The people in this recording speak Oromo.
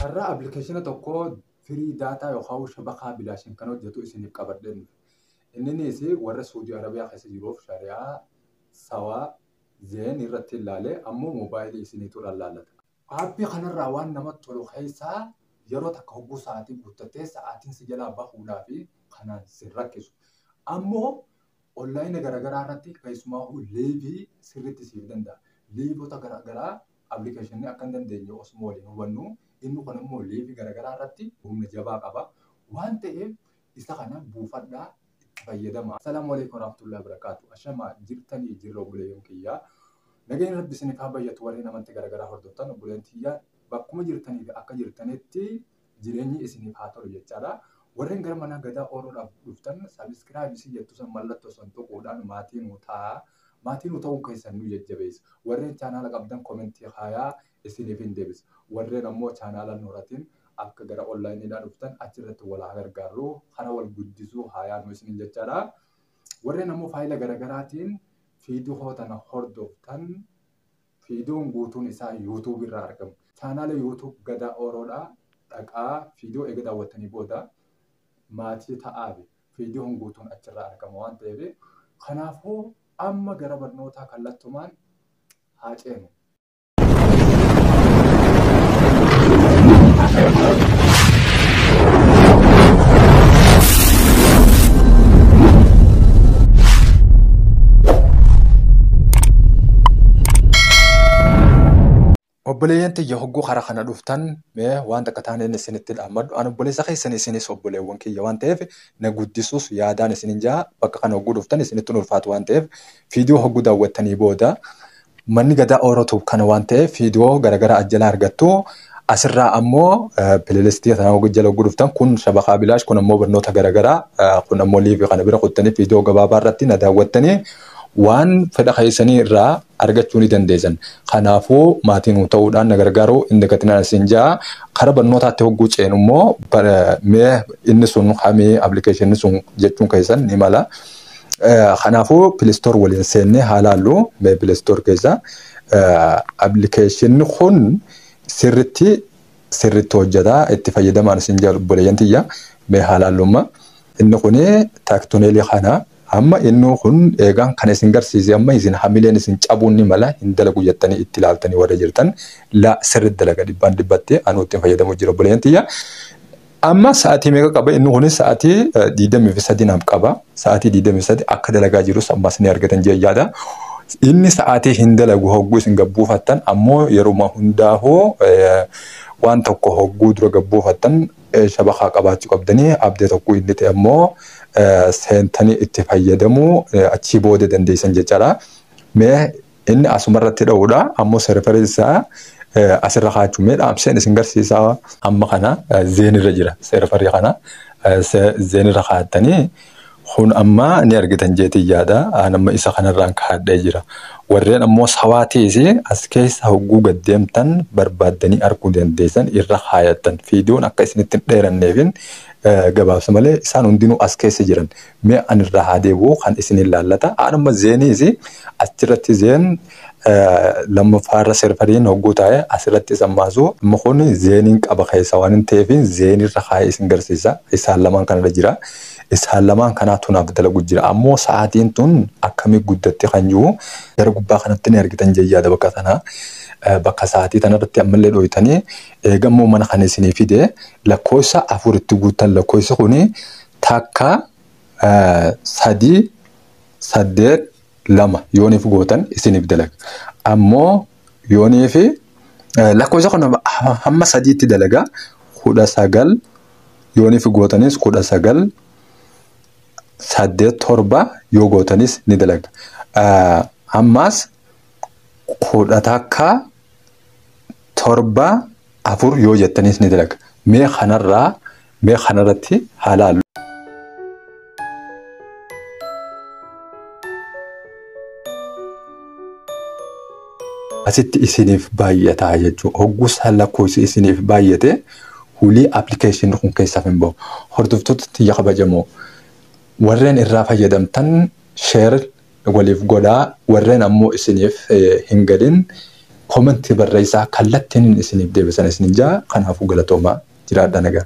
Har'a appilikeeshina tokko firii daataa yookaan shabakaa bilaashin kan hojjetu isiniif qabadheen dhufe. Inninis warra Suudii Arabiyaa keessa jiruuf shari'aa sawaa zeen irratti ilaalee ammoo moobaayilii isiniitu laallata. Aappii kanarraa waan namatti tolu keessaa yeroo takka hogguu sa'aatii guuttattee sa'aatiin si jalaa bahuudhaa fi kanaan si rakkisu. Ammoo onlaayinii garaagaraa irratti keessumaa liivii sirriitti siif danda'a. Liivota garaagaraa appilikeeshinii akka hin dandeenye osuma waliin hubannu inni kun immoo liivii garaagaraa irratti humna jabaa qaba. Waan ta'eef isa kana buufadhaa itti fayyadama. Assalaamu alaikum warahmatullahi wabarakatuh. Ashamaa jirtanii jirra obboleeyyan kiyyaa. Nageenyi rabbi isiniif haa baay'atu warreen amantii garaagaraa hordoftan obboleeyyan kiyyaa bakkuma jirtanii fi akka jirtanitti jireenyi isiniif haa tolu jechaadha. Warreen gara mana gadaa ooluudhaaf dhuftan sabiskiraayib jettu san mallattoo san tuquudhaan maatii nuu ta'a. Maatii nuu ta'uun keessan nu jajjabeessa. Warreen chaanaala qabdan komentii haayaa isiniif hin deebisa. Warreen ammoo chaanaala nuuratiin akka gara onlaayiniidhaan dhuftan achirratti wal haa gargaarru kana wal guddisuu haayaa nu isiniin jechaadha. Warreen ammoo faayila garaagaraatiin fiidiyoo tana hordoftan fiidiyoon guutuun isaa yuutuub irraa argama. Chaanaala yuutuub gadaa ooroodhaa dhaqaa fiidiyoo eega daawwattanii booda maatii ta'aafi fiidiyoon guutuun achirraa argama waan ta'eef kanaafuu amma gara barnootaa kallattumaan haa ceenu. Obboleeyyan tiyya hogguu karaa kana dhuftan mee waan takka taaneen isinitti dhaammadhu. Ani obboleessa keessan isinis obboleewwan kiyya waan ta'eef na guddisuus yaadaan isinin jaa bakka kana hogguu dhuftan isinitti ulfaatu waan ta'eef fiidiyoo hogguu daawwattanii booda manni gadaa ooratuuf kana waan ta'eef fiidiyoo garaagaraa ajjalaa argattu. Asirraa ammoo pileelistii kana jala hogguu dhuftan kun shabakaa bilaash kun ammoo barnoota garaagaraa kun ammoo liivii kana bira kuttanii fiidiyoo gabaabaa irratti na daawwattanii waan fedha keessanii irraa argachuu ni dandeessan. Kanaafuu maatii nuu ta'uudhaan na gargaaru hin dagatinaan isin jaa. Karaa barnootaatti hogguu ceenu immoo mee inni sun hamii appilikeeshinni sun jechuun keessan ni mala. Kanaafuu pileestoor waliin seennee haa laallu mee pileestoor keessa appilikeeshinni kun sirriitti sirriitti hojjeta itti fayyadamaan isin jaa obboleeyyan tiyya mee haa laallumma. Inni kuni taaktuneelii kana. Amma inni kun eegaan kan isin garsiise amma isin hamileen isin cabuun ni mala hin dalagu jettanii itti ilaaltanii warra jirtan la sirriitti dalaga dhibbaan dhibbatti anuu ittiin fayyadamu jira obboleeyyan tiyya. Amma sa'aatii meeqa qaba inni kunis sa'aatii 23 naaf qaba. Sa'aatii 23 akka dalagaa jirus ammas ni argatan jechaadha. Inni sa'aatii hin dalagu hogguu isin gabbuufattan ammoo yeruma hundaafuu waan tokko hogguu dura gabbuufattan shabakaa qabaachuu qabdanii abdee tokko inni ta'e ammoo seentanii itti fayyadamuu achii booda dandeessan jechaadha. Mee inni asumarratti dha'uudha ammoo serverii isaa asirra kaachuu mee dhaamseen isin garsiisaa amma kana zeenirra jira serverii kana zeenirra kaa'attanii kun amma ni argitan jeetii yaada amma isa kanarraan kaa'adhee jira. Warreen ammoo sawaatiis as keessa hogguu gaddeemtan barbaaddanii arguu dandeessan irra kaayattan fiidiyoon akka isinitti hin dheeranneefin gabaabsa malee isaan hundinuu as keessa jiran mee ani irraa haa deebi'u kan isin ilaallata. Anuma zeeniis achirratti zeen lammaffaarra serfariin hogguu taa'e asirratti sammaasu amma kun zeeniin qaba keessa waan hin ta'eef zeenirra kaa'ee isin garsiisa. Isaan lamaan kanarra jira. Isaan lamaan kanaatu naaf dalagu jira. Ammoo sa'aatiin tun akkamii guddatti kan jiru gara gubbaa kanatti ni argitan jayyaada bakka sanaa. Bakka sa'aatii tanarratti ammallee dhooytanii eegammoo mana kana isinii fide lakkoofsa afuritti guutan lakkoofsi kuni takka 3 8 2 yooniif gootan isiniif dalaga. Ammoo yooniif lakkoofsa kana hamma 3tti dalaga 19 yooniif gootanis 19 8 7 yoo gootanis ni dalaga. Ammas 11 7 4 yoo jettanis ni dalaga. Mee kanarraa mee kanarratti haa laallu. Asitti isiniif baay'ataa jechuudha. Hogguu isaan lakkoofsi isiniif baay'ate hulii appilikeeshinii kun keessaaf hin bahu. Hordoftoota tiyya kabajamoo warreen irraa fayyadamtan sheer waliif godhaa warreen ammoo isiniif hin galin Comment barreessaa, kallattiin isiniif deebisan isinin jaa. Kanaafuu galatoomaa, jiraadha nagaa.